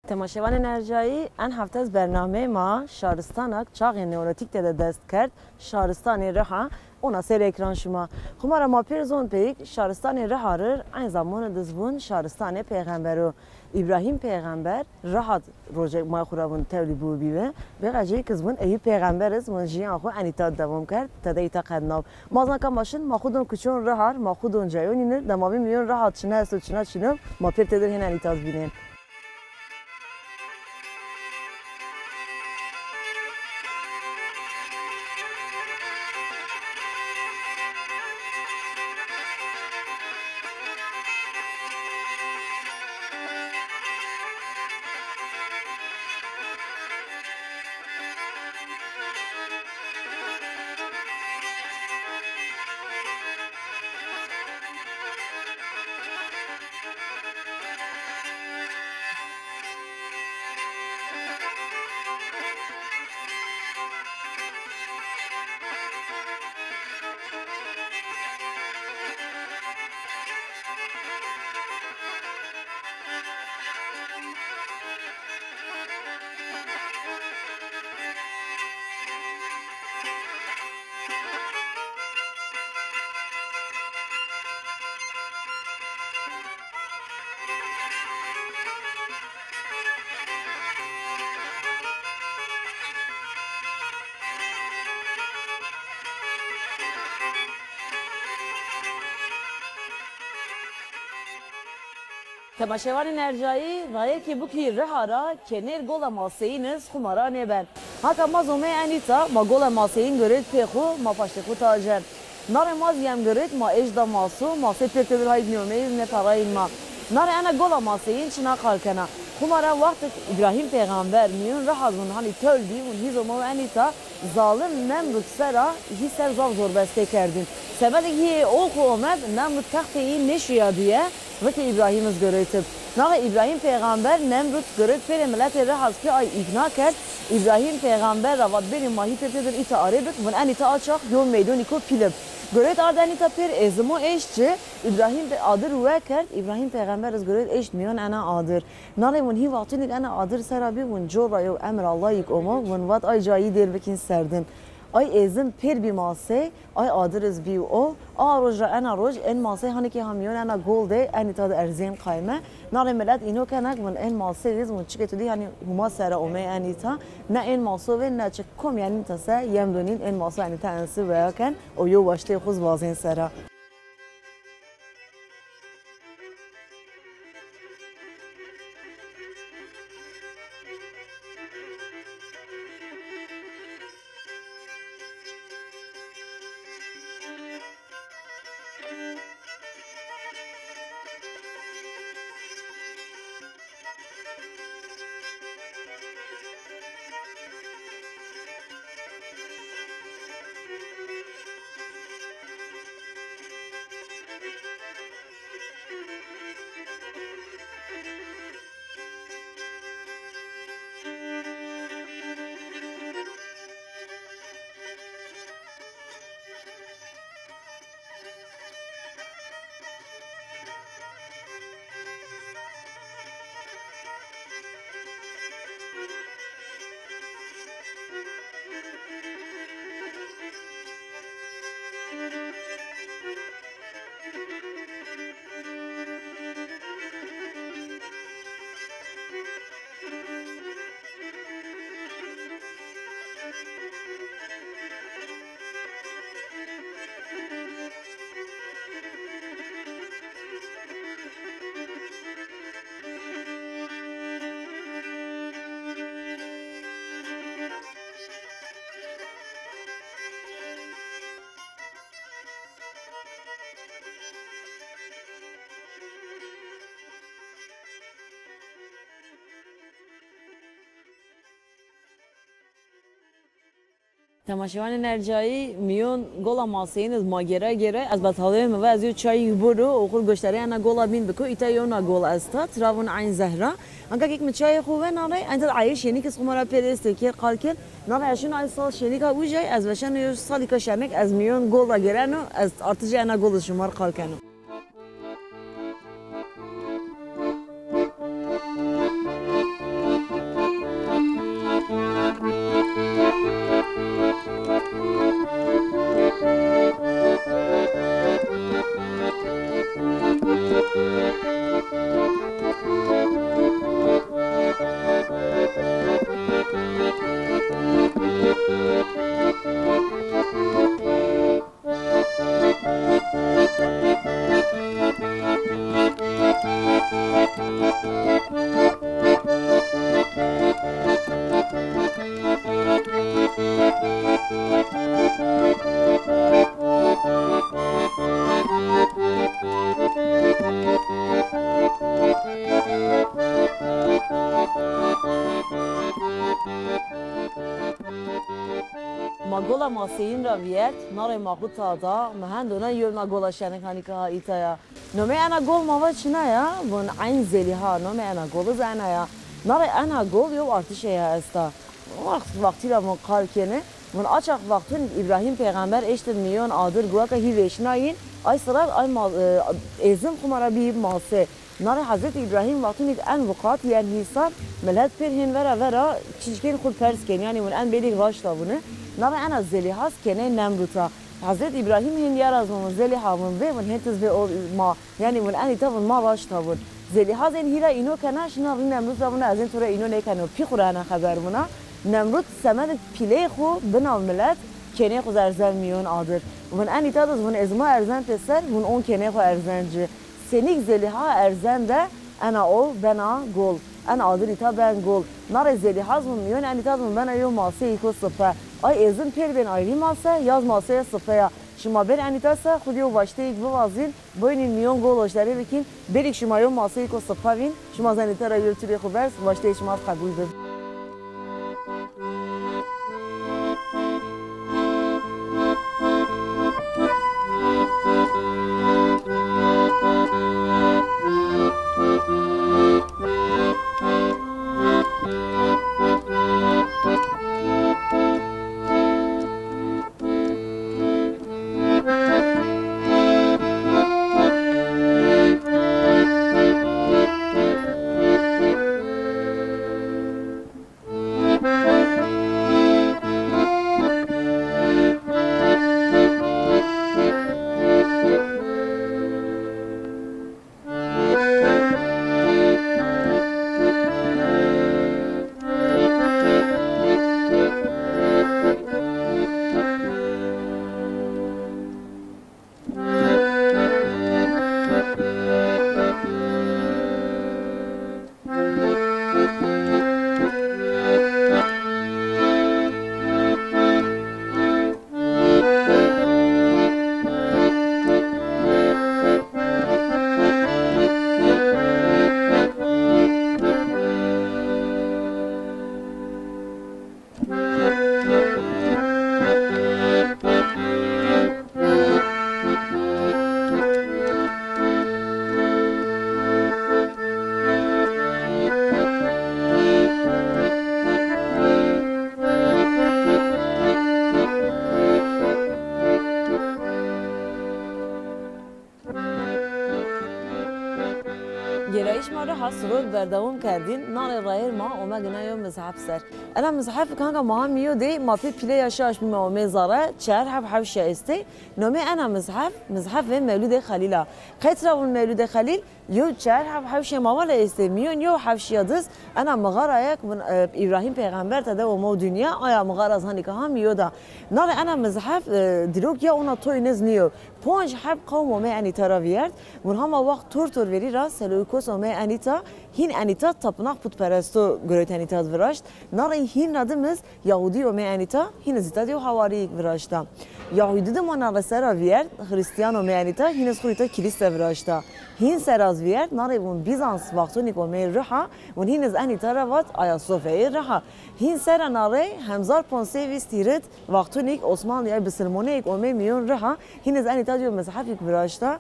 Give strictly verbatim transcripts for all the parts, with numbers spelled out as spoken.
Temaşevanên ercayî, en hefte ez bernameyê ma şaristanak çaxê neolîtîk de dest kerd, şaristanê Riha, ona ser ekran şima. Xumara ma pêr zon peyîk, şaristanê Riha rir eyn zamon de zî vûn şaristanê pêxember o. Îbrahîm pêxember Riha d rojek ma xu ra vûn tewlî bûbî ve. Bêqecî ki zî vûn Eyûb pêxember iz vûn jiyan xu enîta dewam kerd, tede îta qednaw. Ma zan ka ma şin, ma xu don kuçon Riha r, ma xu don cayonî nir, de ma vî mîyon Riha d çina esto, çina çino, ma pêr têdir hên enîta d bînên. Temaşevanên ercayî, rayekê bikî Riha ra kenêr Gola Maseyîn iz xu ma ra nêben. Haka ma zomey enîta, ma Gola Maseyîn girêt pê xu, ma paştê xu tacen. Narê ma zî yem girêt, ma êşt da maso, masê pêr têdir hayd nêomey iz nêperayîn ma. Narê ena Gola Maseyîn çina qal kena? Xu ma ra wextik Îbrahîm pêxember mîyon Riha d vûn hanî tewl bî, vûn hîzo ma enîta, zalim Nemrut sera hî ser zaf zorbestê kerdîn. Semedê hîyê o xu omed, Nemrut textê yî nêşuya dîye, rikê Îbrahîm iz girêtib. Naxê Îbrahîm pêxember Nemrut girêt pêrê miletê Riha z kî ay îkna kerd, Îbrahîm pêxember ra vat bêrî ma hî pêr têdir îta arê bik, vûn enîta a çax yo meydonîko pîl ib. Girêt ard enîta pêr êzimo êşt ci, Îbrahîm pê adir we kerd, Îbrahîm pêxember iz girêt êşt mîyon ena adir. Narê vûn hî wextûnîk ena adir sera bî, vûn cor ra yew emir Allahîk omo, vûn vat ay cayî dêr bikîn serdin. Ay êzim pêr bî masey, ay adir iz bî ol. A roj ra ena roj ên masey hanî kî ha mîyon ena gol de enîta de erzên qayme. Narê milet îno kena ki vûn ên masey iz vûn çikê tu dî hanî Huma sera omey enîta. Ne ên maso ve ne çik kom enîta se yem donîn, ên maso enîta ensi veya ken û yo waştê xu z vazên sera. Temaşevanên ercayî, mîyon Gola Maseyîn iz ma gêra gêra, ez betawê mi ve ez yo çayî boro, oxir goştarê ena gola bîn biko, îta yewna gol esta, tira vûn Eyn Zehra. Anka kek mi çayê xu ve nare, enta ayê şênik iz xu ma ra pêr estê kêr qal kên, nare ez şin ay sal şênika ucay, ez veşeno yo salîka şenik, ez mîyon gol ra gêreno, ez artıcê ena gol iz şima r qal keno. Gola Maseyîn ra vîyert, na rê ma xu ta da, mi hendo na yewna gola şenik hanîka ha îta ya. Nomê ena gol ma va çina ya, vun Eyn Zelîha, nomê ena gol iz ena ya. Na rê ena gol yew artişe ya esta. Waxt, wextî ra vun qal kenê, vun açax wextunî Îbrahîm pêxember eştin mîyon adir guweka hî vêşnayîn, ay sirat ay ma-, e, êzim xu ma ra bîyî mase. Na rê Hezretî Îbrahîm wextunî en viqat yen hîsab, milet pêr hên vera vera çîçikên xu pers kên, yanî vun en bêlîk raşta vuni. Na rê ena Zelîhas kenê Nemrûta. Hezretî Îbrahîm hên ya ra zî vun Zelîha vun vê vun hên tiz vê o ma, yanî vun en îta vun ma raşta vun. Zelîha zî hên hîra îno kena, şina rî Nemrût ra vuna ez hên to ra îno nêkeno, pî xu ra ena xeber vuna. Nemrût semedê pîleyê xu bina milet kenê xu zî erzen mîyon adir. Vun en îta diz vun ez ma erzen pêser, vun on kenê xu erzen ci. Senîk Zelîha erzen de ena o bena gol. En adir îta ben gol. Na rê Zelîha zî vun mîyon en îta zî vun bena yo maseyêko sipe. Ay êzin pêr bên ayrî mase, ya zî maseyê sipe ya. Şima bêr en îta se xu di yo vaşteyêk bivazîn, boynîn mîyon gol oşterê bikîn, bêrîk şima yo maseyêko sipe vîn, şima zî en îta ra yo tûrê xu bers, vaşteyê şima zî qebul bi. Gêrayîş ma ra ha sirot berdewam kerdîn, na rê rayêr ma ome gina yo mizhef ser. Ena mizhef kanka ma ha mîyo de ma pê pîleya şaş bîme ome zere, çer heb hewşîya estê. Nomê ena mizhef, mizhefê Mewlûdê Xelîl a. Qet ra vun Mewlûdê Xelîl, yo çer heb hewşîya ma vala estê. Mîyon yo hewşîya diz, ena mixarayek vun, e, Îbrahîm pêxember tede omo dinya, aya mixara zî hanîka ha mîyo da. Na rê ena mizhef, e, dîrok ya ona toy niz nîyo. Ponc heb qewm ome en îta ra vîyert. Vun hama waxt tor tor verî ra Seleukos ome en îta, hîn en îta tapınak putperesto gureyt en îta di viraşt. Na rey hîn ra dimiz Yahudî ome en îta, hîn iz îta di yo hawarîyêk viraşta. Yahudî di ma na rey sera vîyert, Xirîstîyan ome en îta, hîn iz xu rî îta kilîse viraşta. Hîn sera iz vîyert, na rey vun Bîzans wextunîk ome riha, vun hîn iz en îta ra vat Aya Sofyayê riha. Hîn sera na rey hemzar ponc sey vîst hîrêt, wextunîk Osmanlîya bisilmoneyêk ome mîyon riha, hîn iz en îta di yo mizhefîk viraşta,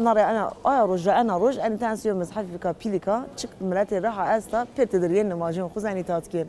na rey ena, aya roj ra ena roj, en îta en sey yo mizhefîka pîlîka, çik miletê riha esta, pê tedirgên nimajên xu zî en îta di kên.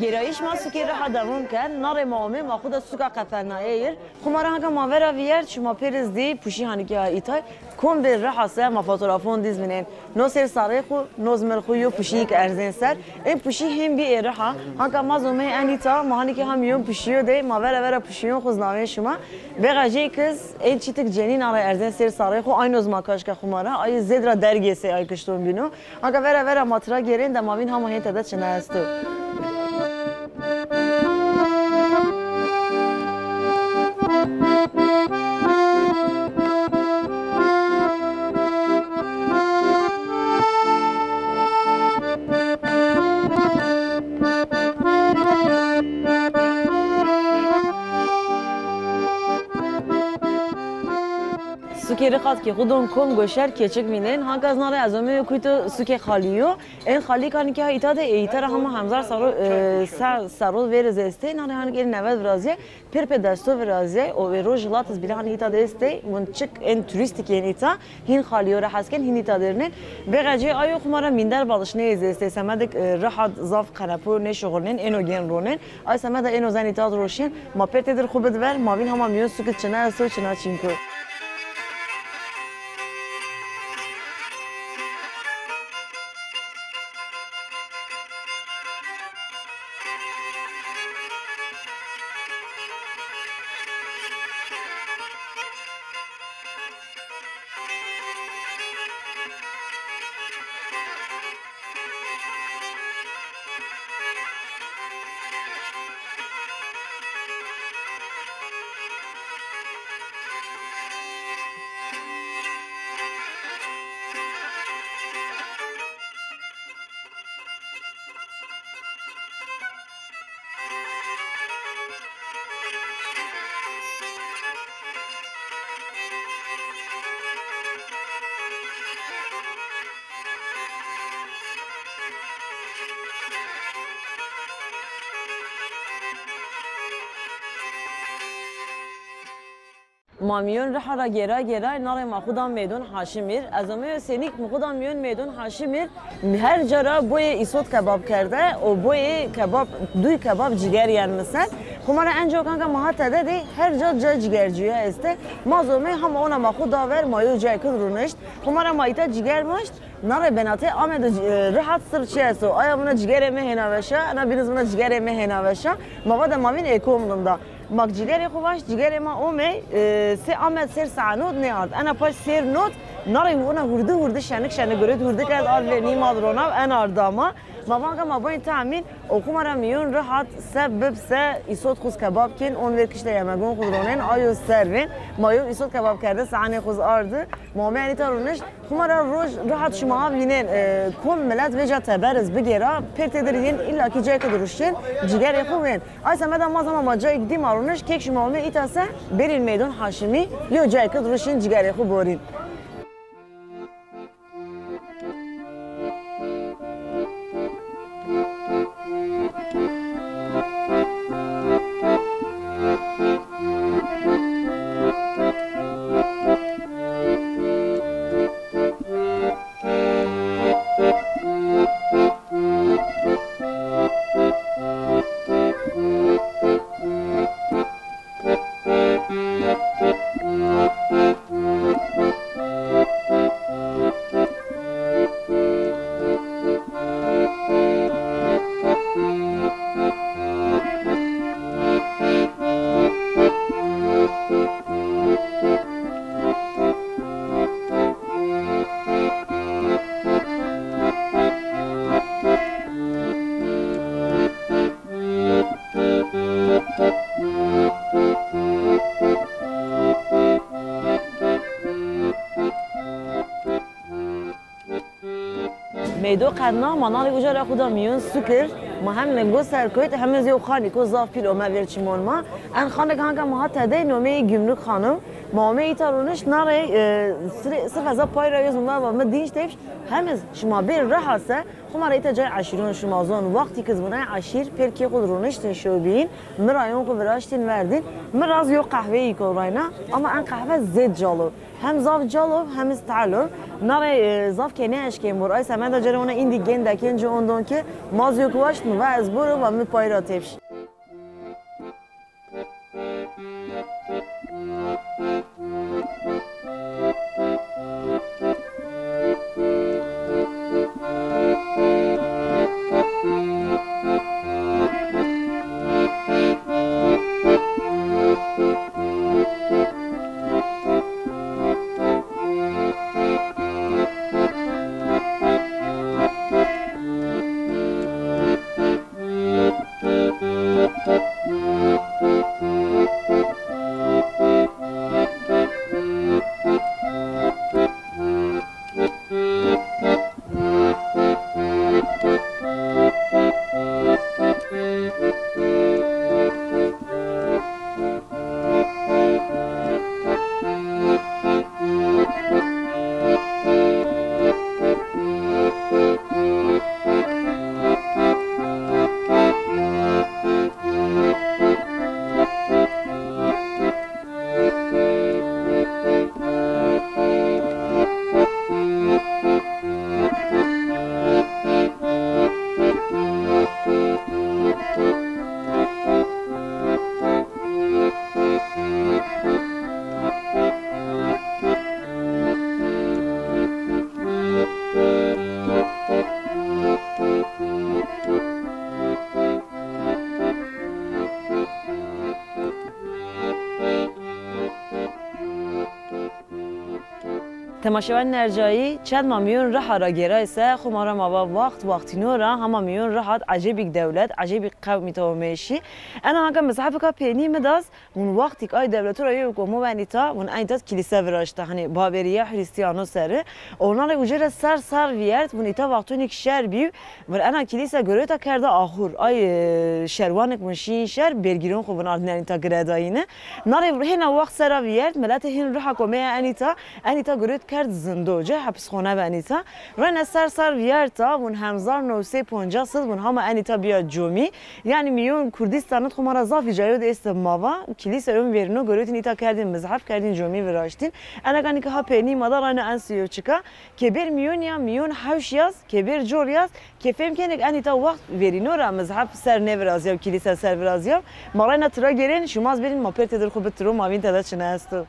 Gêrayîş ma sukê Riha dewam kerd. Narê ma omê, ma xwu de suka qefenayeyir. Xwu ma ra hanka ma vera vîyert, şima pêriz dî, puşî hanî ke ha îtay. Kom vê Riha se ma fotografon dîz vînên. No sêr sarê xwu, no zimir xwu yo puşîyîk erzên ser. Ên puşî hên bî ê Riha. Hanka ma zomey en îta, ma hanî ke ha mîyon puşîyo dey, ma vera vera puşîyon xwu znawên şima. Vêxa jê kis, ên çîtik cenîn a ra erzên sêr sarê xwu, ayno zima kaşka xwu ma ra, ayî zêd ra dergê sey ay kişton bîno. Aga vera vera ma tira gêrên de ma vîn hama hên tede çina esto. Sukê Rixat ke xwu don kom goşer keçik vînên. Hanka ez na ra ez omeyo kuyto sukê Xalî yo. En Xalî kanî ke ha îta de ê îta ra hama hemzar saro, e, ser, sero vêriz estê. Na ra hanî ke newed virazîye, pêr pê desto virazîye. O ê roj hilat iz bîle hanî îta de estê. Win çik en turîstîk yên îta. Hîn Xalî yo ra hes kên, hîn îta de rînên. Vêxecê ayo xwu ma ra mînder balişneyê zî estê. Semedik, e, Rixat zaf qenepo nêşuxulnên, êno gên ronên. Ay semeda êno zen îta de roşên, ma pêr têdir xwu bid ver, ma vîn hama mîyon sukî çina esto, çina çînko. Ma mîyon Riha ra gêra gêra, na rê ma xwu da Meydon Haşimîr. Ez omeyo senîk mi xwu da mîyon Meydon Haşimîr. Her ca ra boyê îsot kebab kerde û boyê kebab, duy kebab ciger yen mi ser. Xwu ma ra enco kanka ma ha tede dê, her ca cay cigercîya estê. Ma zomey hama ona ma xwu da ver, ma yo cayê kid rûnişt. Xwu ma ra ma îta ciger mişt. Na rê benatê amedo, e, Rihat sir çi esto? Aya vuna cigerê mi hêna veşa, ena bîniz vuna cigerê mi hêna veşa. Ma va de ma vîn ê kom linda. Ma cigerê xwu vaşt, cigerê ma omey, e, sê amed sêr sae not nêard. Ena paş sêr not, na rê vuna hurdi hurdi şenik şenik gurit hurdi kerd, ard vê nîmad ronav, en arda ma. Ma vanga ma boyên tahmîn, o xwu ma ra mîyon Rihat se bib se îsot xwu z kebab kên, on vêr kişte yemegon xwu z ronên, ayo ser vên. Ma yo îsot kebab kerde saanê xwu z ardi. Ma omey enî ta rûnişt. Xwu ma ra roj Rihat şima ha vînên, e, kom milet vêca teber iz bigêra, pêr têdir yên îlla kî cayê kid ruşên, cigerê xwu wên. Ay semeda ma zama ma cayêk dî ma rûnişt, kêk şima omê îta se, bêrîn Meydon Haşimî, yo cayêk kid ruşên cigerê xwu borîn. Meydo qedna, ma na rê uca ra xwu da mîyon sukir, ma hem lingo ser kewt, hem iz yew xanîko zaf pîl ome vêr çimon ma. En xanik hanka ma ha tedey nomeyê Gümrük Hanım. Ma omey îta rûnişt, na rey, e, sirf, sirf eza pay ra yo zumar va mi dînc tepş, hem iz şima bêr Riha se, Xo ma ra îta cay eşîron şima zon. Wextî ki zî vinay eşîr pêr kê xo di roniştin şewbîn, mi rayon xo viraştin verdin. Mi ra zî yo qehweyî ko rayna, ama en qehwe zêd calo. Hem zaf calo, hem iz telo. Na rey, e, zaf kê nêeşkên bor. Ay semeda cere ona îndî gên dekên ci ondon ki, ma zî yo ki waşt mi va ez boro va mi pay ra tepş. Temaşevanên ercayî, çend ma mîyon riha ra gêray se, xo ma ra ma va waxt waxtîno ra hama mîyon riha d ecêbîk dewlet, ecêbîk qewm îta omeyşî. Ena hanka mizhefika pênî mi da z, vun waxtîk ay dewleto ra yo komo wen îta, vun en îta d kilîse viraşta, hanî bawerîye Hrîstîyano seri. Ona rê uca ra ser ser vîyert, vun îta waxtonîk şer bî, vun ena kilîse girota kerda axur. Ay, e, şerwanik vun şîyîn şer, bêrgîron xo vun ardîn en îta giredayîne. Na rê hêna waxt sera vîyert, miletê hên riha komeya en îta, en îta girot kerd zindo, cay hepisxone wen îta. Rayna ser ser vîyerta, vun hezar new sey poncas id vun hama en îta bîya comî. Yanî mîyon Kurdîstan id xo ma ra zafî cayo di êste ma va, kilîse ön verîno girotîn îta kerdîn mizhef, kerdîn comî viraştîn. Ena ganî ki ha pênî ma da rayna en sîyo çika. Ke bêr mîyon ya, mîyon hewş yaz, ke bêr cor yaz, ke fêm kenê ke en îta waxt verîno ra mizhef ser nêvirazîyaw, kilîse ser virazîyaw. Ma rayna tira gêrên, şima zî bêrîn ma pêr têdir xo bitiro, ma vîn tede çine esto.